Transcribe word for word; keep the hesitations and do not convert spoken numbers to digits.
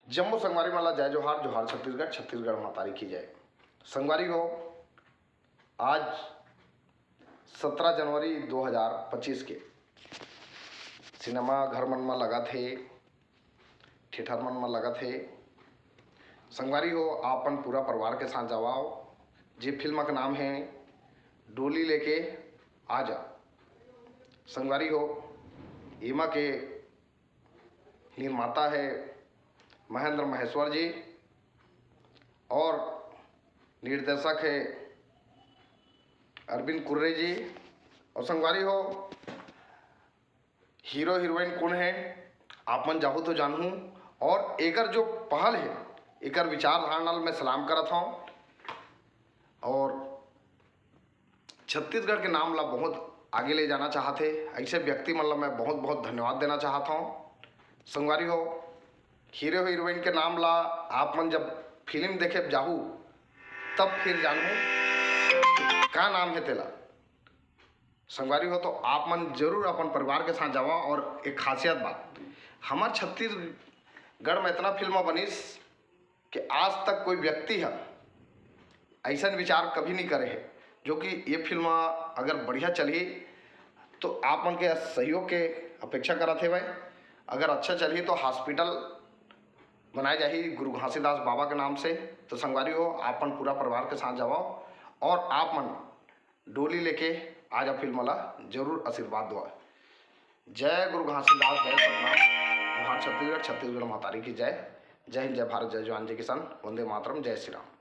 जम्मो संगवारी मन ला जय जोहार। जोहार छत्तीसगढ़, छत्तीसगढ़ महतारी की जय। संगवारी हो, आज सत्रह जनवरी दो हज़ार पच्चीस के सिनेमा घर मन म लगत हे, थिएटर मन म लगत हे। संगवारी हो, आप अपन पूरा परिवार के साथ जावव। जे फिल्म के नाम है डोली लेके आ जा। संगवारी हो, एमा के निर्माता है महेंद्र महेश्वर जी और निर्देशक है अरविंद कुर्रे जी। और संगवारी हो, हीरो हीरोइन कौन है, आप मन जाहू तो जानहू। और एकर जो पहल है, एकर विचारधारणा ल मैं सलाम करत हूँ। और छत्तीसगढ़ के नाम ला बहुत आगे ले जाना चाहत हे, ऐसे व्यक्ति मन ला मैं बहुत बहुत धन्यवाद देना चाहत हूँ। संगवारी हो, हीरो हीरोइन के नाम ला आप मन जब फिल्म देखे जाहू, तब फिर जानहू का नाम है तेला। संगवारी हो, तो आप मन जरूर अपन परिवार के साथ जावा। और एक खासियत बात, हमार छत्तीसगढ़ में इतना फिल्म बनिस कि आज तक कोई व्यक्ति ह ऐसन विचार कभी नहीं करे है, जो कि ये फिल्म अगर बढ़िया चलही तो आप मन के सहयोग के अपेक्षा करत हेवय। अगर अच्छा चलही तो हॉस्पिटल बनाए जाही गुरु घासीदास बाबा के नाम से। तो संगवारी हो, आप मन पूरा परिवार के साथ जावा और आप मन डोली लेके आ जा फिल्म ला जरूर आशीर्वाद दो। जय गुरु घासीदास, जय सतनाम, जोहार छत्तीसगढ़, छत्तीसगढ़ महतारी की जय। जय हिंद, जय भारत, जय जवान, जय किसान, वंदे मातरम, जय श्री राम।